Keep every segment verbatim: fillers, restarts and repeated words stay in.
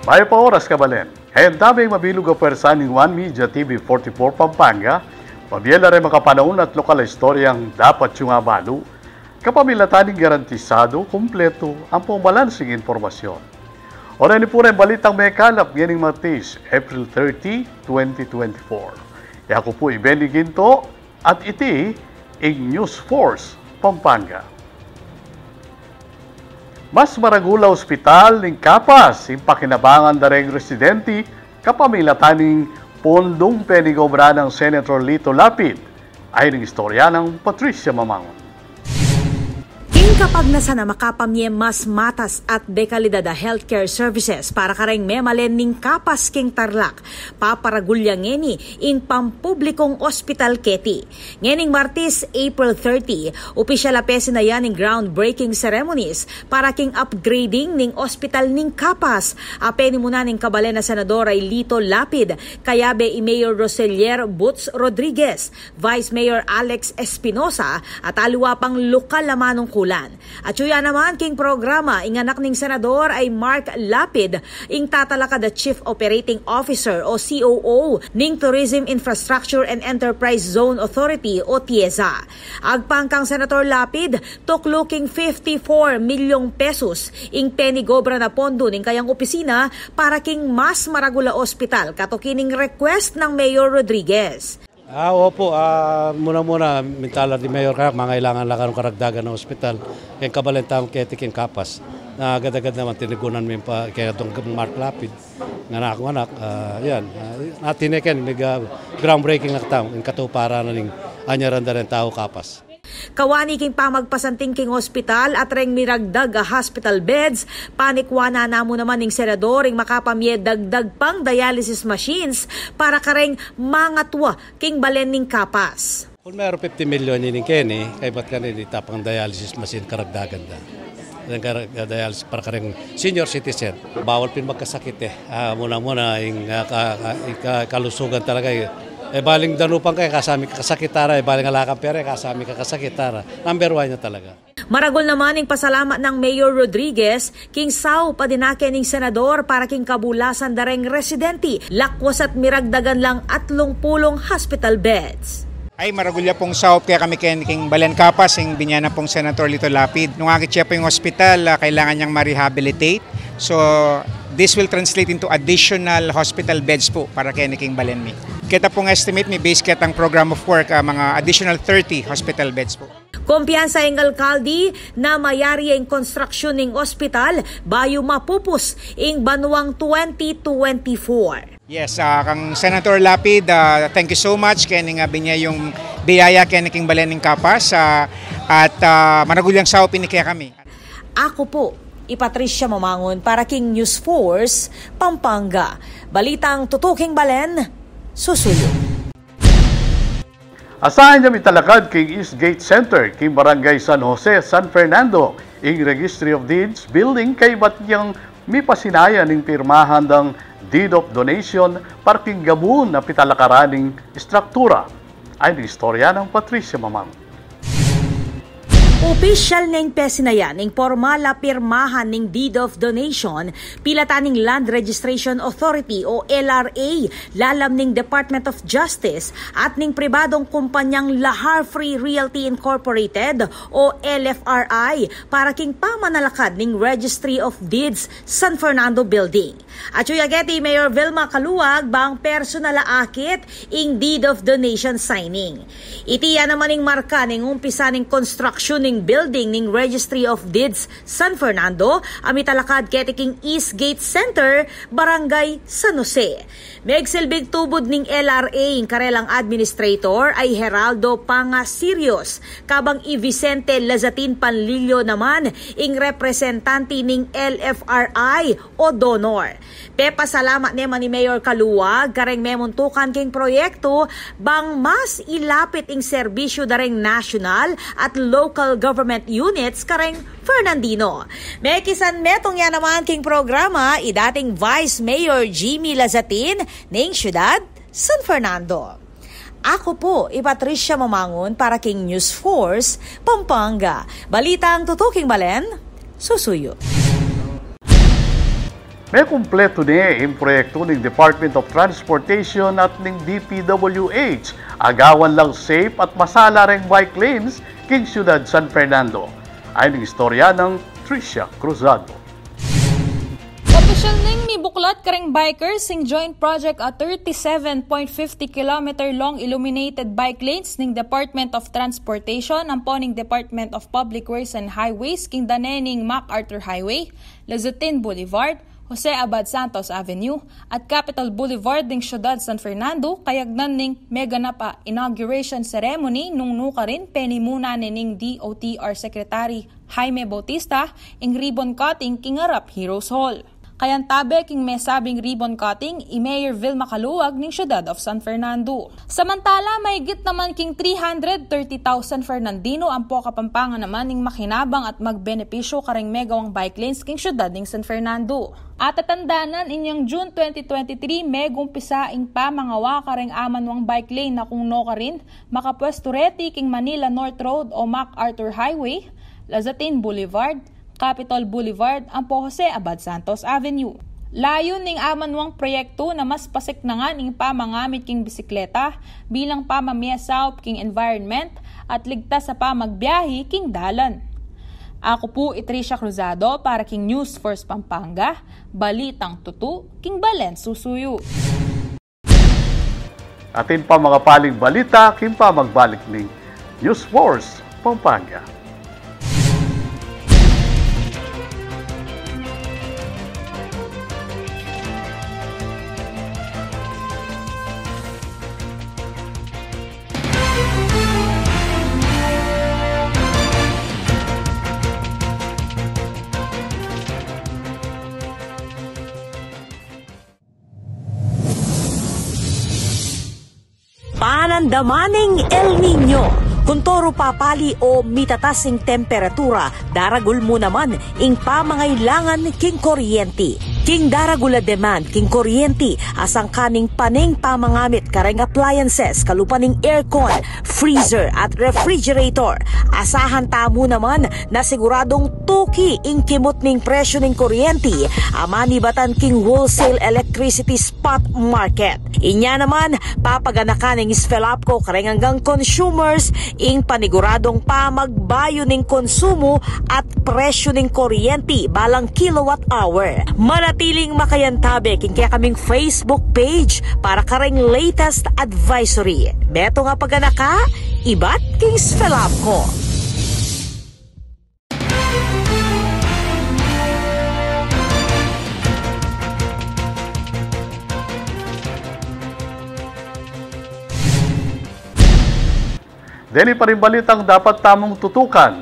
Mayap a oras, kabalen. Kayang mabilug a pwersa ning One Media T V forty-four Pampanga, pabie la reng makapanaun at lokal a istoryang dapat yung abalu, kapamilatan ning garantisadu, kumpletu, ampong balansing impormasyon. Oras ini pu reng balitang mekalap ngening Martes, April thirty, twenty twenty-four. Yaku pu i Benny Ginto, at iti ing News Force Pampanga. Mas maragul a ospital ning Capas ing pakinabangan da reng residenti kapamilatan ning pondung penigobra nang Senator Lito Lapid. Ayni ing istorya nang Patricia Mamangun. King kapagnasan a makapamie mas matas at dekalidad a healthcare services para kareng memalen ning Capas king Tarlac, paparagul ya ngeni ing pampublikung ospital keti. Ngening Martes, April thirty, opisyal a pesinayan ing groundbreaking ceremonies para king upgrading ning ospital ning Capas, a penimunan ning kabalen a Senador a i Lito Lapid, kayabe i Mayor Roselier Boots Rodriguez, Vice Mayor Alex Espinosa, at aliwa pang lokal a manungkulan. Atyu ya naman king programa ing anak ning Senador a i Mark Lapid, ing tatalakad a Chief Operating Officer o C O O ning Tourism Infrastructure and Enterprise Zone Authority o TIEZA. Agpang kang Senator Lapid, tuklu king fifty-four milyong pesos ing penigobra na pondo ning kayang opisina para king mas maragul a ospital katuki ning request nang Mayor Rodriguez. Ah, opo, ah, muna-muna, mintala di Mayor ka, mangailangan la karung karagdagan na ospital. Keng kabalen tamu keti king Capas. Na agad-agad naman tinigunan mi pa, keng Mark Lapid, ing anak kung anak, ah, yan. Ah, atin e ken, mig, ah, groundbreaking na katamu, ing katuparan na ning anyaran da reng tau Capas. Kawani king pamagpasanting king ospital at reng miragdag a hospital beds, panikwanan na mu naman ning Senador ing makapamie dagdag pang dialysis machines para kareng mangatua king balen ning Capas. Kung meron fifty million ini keni, kaybat keni di tapang dialysis machine karagdagan da. Reng karag-, dialysis para kareng senior citizen. Bawal pin magkasakit e. Ah, muna-muna, ing, ah, ka-, ka-, ika-, kalusugan talaga e. E baling danupan ka e, kasami kakasakit tara, e baling ala kang pera e, kasami kakasakit tara. Number one ya talaga. Maragul naman ing pasalamat nang Mayor Rodriguez king saup a dinake ning Senador para king kabulasan da reng residenti, lakwas at miragdagan lang atlung pulung hospital beds. Ay, maragul ya pung saup kekami ken king balen Capas ing binie na pung Senator Lito Lapid. Nung akit ya pu ing ospital, ah, kailangan yang ma-rehabilitate. So, this will translate into additional hospital beds pu para keni king balen mi. Keta pung estimate mi, base ketang program of work, ah, mga additional thirty hospital beds pu. Kumpiyansa ing alkalde na mayari ya ing konstruksyon ning ospital bayu mapupus ing banuang twenty twenty-four. Yes, ah, kang Senator Lapid, ah, thank you so much keni ing, ah, binie yung biyaya keni king balen ning Capas, ah, at, ah, maragul yang saup ini kekami. Aku pu i Patricia Mamangun para king News Force Pampanga. Balitang tutuking balen, susuyu. Asahan yang mitalakad king East Gate Center king Barangay San Jose, San Fernando, ing Registry of Deeds Building kaybat yang mipasinayan ing pirmahan dang Deed of Donation para king gabun a pitalakaran ning istruktura. Ayni ing istorya nang Patricia Mamang. Opisyal neng pesinayan ing pormal a pirmahan ning Deed of Donation, pilatan ning Land Registration Authority o L R A, lalam ning Department of Justice at ning pribadong kumpanyang Lahar Free Realty Incorporated o L F R I para king pamanalakad ning Registry of Deeds San Fernando Building. Atyu ya keti Mayor Vilma Caluag bang personal a akit ing Deed of Donation signing. Iti ya naman ing marka ning umpisa ning konstruksyon ning building ning Registry of Deeds San Fernando a mitalakad keti king East Gate Center, Barangay San Jose. Megsilbing tubud ning L R A ing karelang administrator a i Geraldo Panga Sirios, kabang i Vicente Lazatin Panlilio naman ing representante ning L F R I o donor. Pepasalamat ne man i Mayor Caluag kareng memuntukan king proyektu bang mas ilapit ing serbisyu da reng national at local government units kareng Fernandino. Mekisanmetung ya naman king programa i dating Vice Mayor Jimmy Lazatin ning syudad San Fernando. Aku pu i Patricia Mamangun para king News Force Pampanga. Balitang tutuking balen, susuyu. Mekumpletu ne ing proyektu ning Department of Transportation at ning D P W H, agawan lang safe at masala reng bike lanes king Syudad San Fernando. Ayan ing istorya nang Tricia Cruzado. Opisyal neng mibuklat kareng bikers ing joint project a thirty-seven point fifty kilometer long illuminated bike lanes ning Department of Transportation ampo ning Department of Public Works and Highways king dane ning MacArthur Highway, Lazatin Boulevard, Jose Abad Santos Avenue, at Capitol Boulevard ning Syudad San Fernando, kayagnan ning meganap a inauguration ceremony nung nukarin penimuna ne ning D O T R Secretary Jaime Bautista ing ribbon cutting king arap Heroes Hall. Kayantabe king mesabing ribbon cutting i Mayor Vilma Caluag ning Syudad of San Fernando. Samantala, mahigit naman king three hundred thirty thousand Fernandino ampo Kapampangan naman ing makinabang at magbenepisyo kareng megawang bike lanes king syudad ning San Fernando. At tatandanan, inyang June twenty twenty-three, megumpisa ing pamangawa kareng amanwang bike lane na kung nukarin makapwestu reti king Manila North Road o MacArthur Highway, Lazatin Boulevard, Capitol Boulevard, ampo Jose Abad Santos Avenue. Layun ning amanwang proyektu na mas pasiknangan ing pamangamit king bisikleta bilang pamamie saup king environment at ligtas a pamagbiahi king dalan. Aku pu i Tricia Cruzado para king News Force Pampanga, balitang tutu king balen susuyu. Atin pa makapaling balita king pamagbalik ning News Force Pampanga. Panandaman ning El Niño. Kuntoru papali o mitatas ing temperatura, daragul mu naman ing pamangailangan king kuryenti. King daragul a demand king kuryenti, asangkan ning paneng pamangamit kareng appliances, kalupa ning aircon, freezer at refrigerator. Asahan tamu naman na siguradung tuki ing kimut ning presyu ning kuryenti a manibatan king wholesale electricity spot market. Inya naman, papaganakan ning SFELAPCO kareng anggang consumers ing paniguradung pamagbayu ning konsumu at presyu ning kuryenti balang kilowatt hour. Manatiling makayantabe king kekaming Facebook page para kareng latest advisory. Metung a paganaka ibat king SFELAPCO. Deni pa ring balitang dapat tamung tutukan.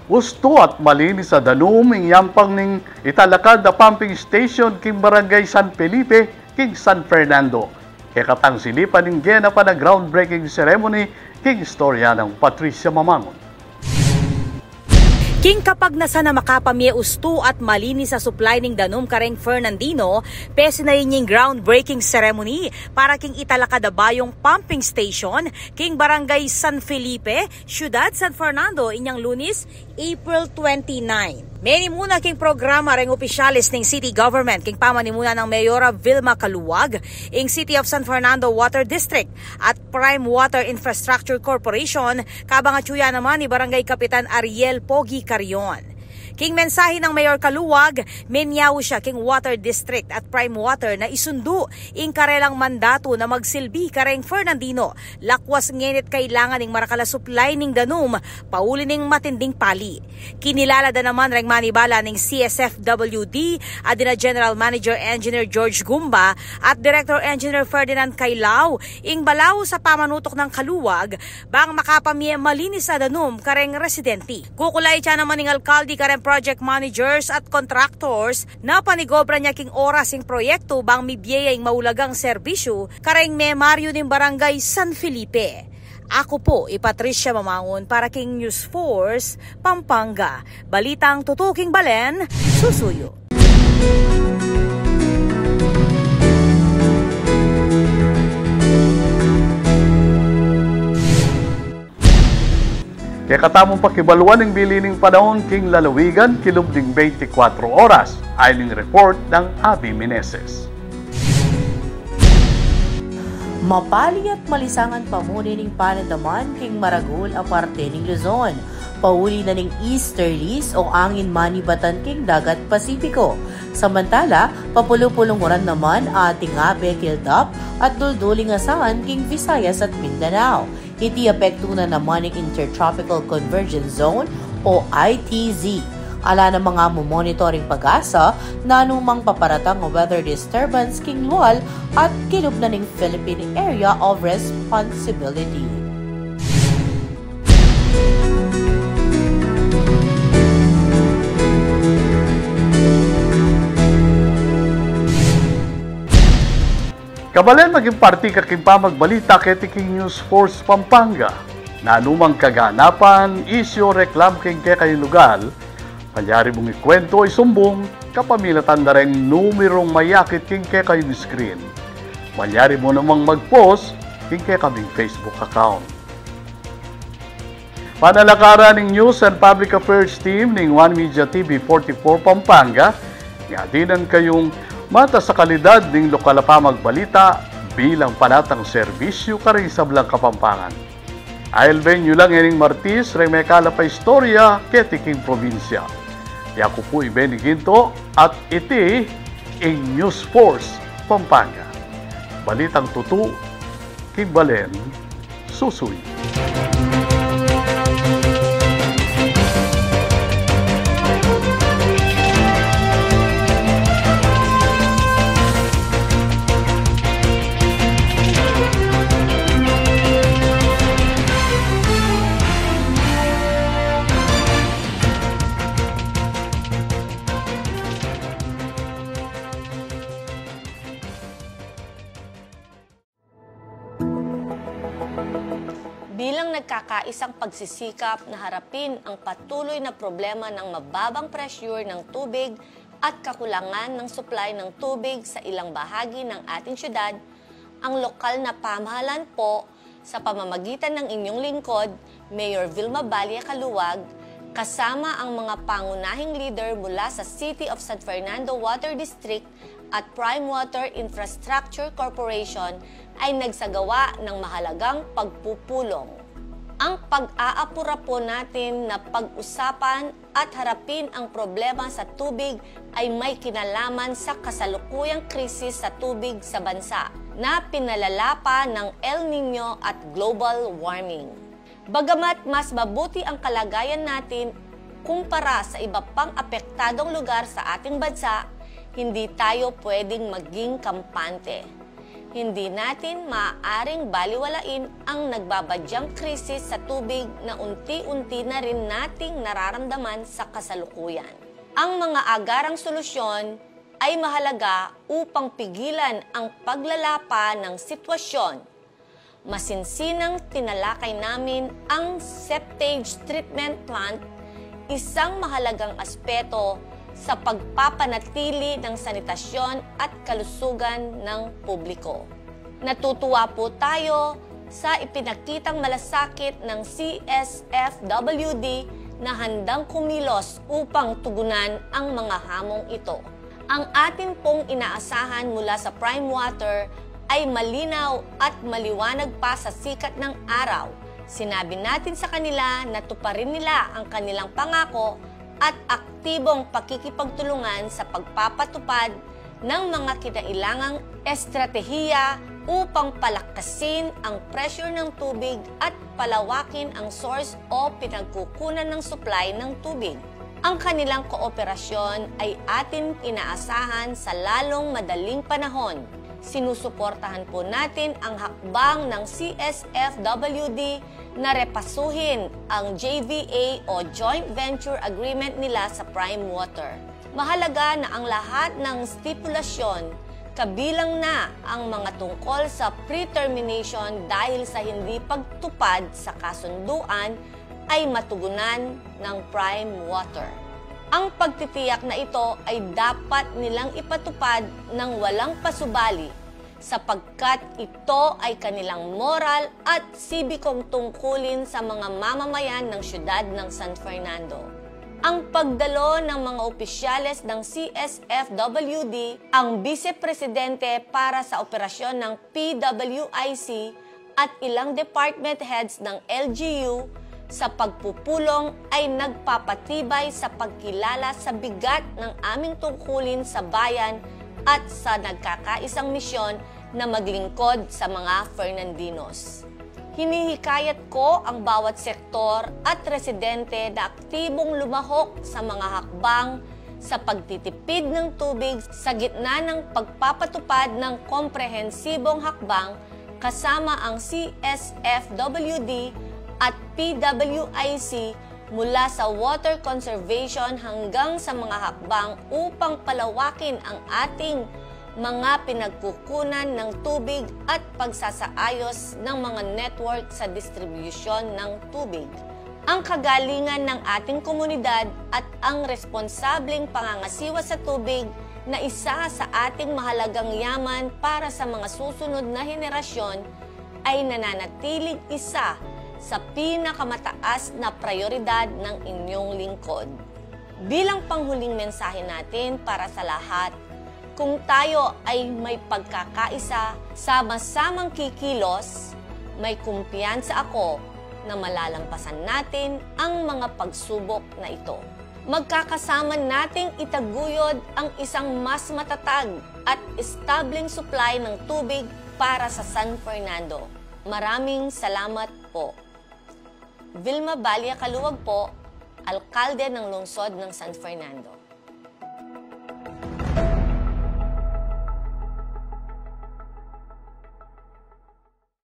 Ustu at malinis a danum ing yampang ning italakad a pumping station king Barangay San Felipe king San Fernando. Kekatang silipan ning genapan a groundbreaking ceremony king istorya nang Patricia Mamangun. King kapagnasan a makapamie ustu at malinis a supply ning danum kareng Fernandino, pesinayan ing groundbreaking ceremony para king italakad a bayung pumping station king Barangay San Felipe, Syudad San Fernando, inyang Lunis, April twenty-nine. Menimuna king programa reng opisyales ning city government king pamanimuna nang Mayora Vilma Caluag, ing City of San Fernando Water District at Prime Water Infrastructure Corporation, kabang atyu ya naman i Barangay Kapitan Ariel Pogi Carion. King mensahe nang Mayor Caluag, menyaus ya king Water District at Prime Water na isundu ing karelang mandatu na magsilbi kareng Fernandino, lakwas ngeni't kailangan ing marakal a supply ning danum pauli ning matinding pali. Kinilala da naman reng manibala ning C S F W D, adina General Manager Engineer George Gumba at Director Engineer Ferdinand Kailao, ing balaus a pamanutuk nang Caluag bang makapamie malinis a danum kareng residente. Kukulait ya naman ing alkalde kareng project managers at contractors na panigobran ya king oras ing proyektu bang mibie ya ing maulagang serbisyu kareng memaryu ning Barangay San Felipe. Aku pu i Patricia Mamangun para king News Force Pampanga. Balitang tutu king balen, susuyu. Kekatamung pakibaluan ing bili ning panaun king lalawigan kilub ning beintikwatro oras, ayan ing report nang Abby Meneses. Mapali at malisangan pamuni ning panandaman king maragul a parte ning Luzon. Pauli na ning easterlies o angin manibatan king dagat Pasipiko. Samantala, papulu-pulung uran naman atin a bekildap at dulduling asahan king Visayas at Mindanao. Iti apektu na naman ning Intertropical Convergence Zone o I T Z. Ala namang mumonitoring PAGASA na anumang paparatang a weather disturbance king lual at kilub na ning Philippine Area of Responsibility. Kabalen, maging parti ka king pamagbalita keti king News Force Pampanga. Nanumang kaganapan, isyu, reklamu king kekayung lugal, malyari mung ikuwentu o isumbung kapamilatan da reng numerung mayakit king kekayung screen. Malyari mu namang mag-post king kekaming Facebook account. Panalakaran ning News and Public Affairs Team ning One Media T V forty-four Pampanga, ing dinan kayung matas a kalidad ning lokal a pamagbalita bilang panatang serbisyu karing sablang Kapampangan. Ailben yu la ngening Martis reng mekalap a istorya keti king probinsya. Yaku pu i Benny Ginto at iti ing News Force Pampanga. Balitang tutu king balen, susuyu. Bilang nagkakaisang pagsisikap na harapin ang patuloy na problema ng mababang pressure ng tubig at kakulangan ng supply ng tubig sa ilang bahagi ng ating syudad, ang lokal na pamahalaan po, sa pamamagitan ng inyong lingkod, Mayor Vilma Balle Caluag, kasama ang mga pangunahing leader mula sa City of San Fernando Water District at Prime Water Infrastructure Corporation, ay nagsagawa ng mahalagang pagpupulong. Ang pag-aapura po natin na pag-usapan at harapin ang problema sa tubig ay may kinalaman sa kasalukuyang krisis sa tubig sa bansa na pinalala pa ng El Niño at global warming. Bagamat mas mabuti ang kalagayan natin kumpara sa iba pang apektadong lugar sa ating bansa, hindi tayo pwedeng maging kampante. Hindi natin maaaring balewalain ang nagbabadyang krisis sa tubig na unti-unti na rin nating nararamdaman sa kasalukuyan. Ang mga agarang solusyon ay mahalaga upang pigilan ang paglala pa ng sitwasyon. Masinsinang tinalakay namin ang septage treatment plant, isang mahalagang aspeto sa pagpapanatili ng sanitasyon at kalusugan ng publiko. Natutuwa po tayo sa ipinakitang malasakit ng C S F W D na handang kumilos upang tugunan ang mga hamong ito. Ang atin pong inaasahan mula sa Prime Water ay malinaw at maliwanag pa sa sikat ng araw. Sinabi natin sa kanila na tuparin nila ang kanilang pangako at aktibong pakikipagtulungan sa pagpapatupad ng mga kinailangang estratehiya upang palakasin ang pressure ng tubig at palawakin ang source o pinagkukunan ng supply ng tubig. Ang kanilang kooperasyon ay atin inaasahan sa lalong madaling panahon. Sinusuportahan po natin ang hakbang ng C S F W D na repasuhin ang J V A o Joint Venture Agreement nila sa Prime Water. Mahalaga na ang lahat ng stipulasyon, kabilang na ang mga tungkol sa pre-termination dahil sa hindi pagtupad sa kasunduan, ay matugunan ng Prime Water. Ang pagtitiyak na ito ay dapat nilang ipatupad nang walang pasubali, sapagkat ito ay kanilang moral at sibikong tungkulin sa mga mamamayan ng siyudad ng San Fernando. Ang pagdalo ng mga opisyales ng C S F W D, ang Bise Presidente para sa Operasyon ng P W I C at ilang department heads ng L G U sa pagpupulong ay nagpapatibay sa pagkilala sa bigat ng aming tungkulin sa bayan at sa nagkakaisang misyon na maglingkod sa mga Fernandinos. Hinihikayat ko ang bawat sektor at residente na aktibong lumahok sa mga hakbang sa pagtitipid ng tubig sa gitna ng pagpapatupad ng komprehensibong hakbang kasama ang C S F W D at P W I C, mula sa water conservation hanggang sa mga hakbang upang palawakin ang ating mga pinagkukunan ng tubig at pagsasaayos ng mga network sa distribusyon ng tubig. Ang kagalingan ng ating komunidad at ang responsableng pangangasiwa sa tubig na isa sa ating mahalagang yaman para sa mga susunod na henerasyon ay nananatiling isa sa pinakamataas na prayoridad ng inyong lingkod. Bilang panghuling mensahe natin para sa lahat, kung tayo ay may pagkakaisa, sama-samang kikilos, may kumpiyansa ako na malalampasan natin ang mga pagsubok na ito. Magkakasama nating itaguyod ang isang mas matatag at estableng supply ng tubig para sa San Fernando. Maraming salamat po. Vilma Balia Caluag po, Alkalde ng Lungsod ng San Fernando.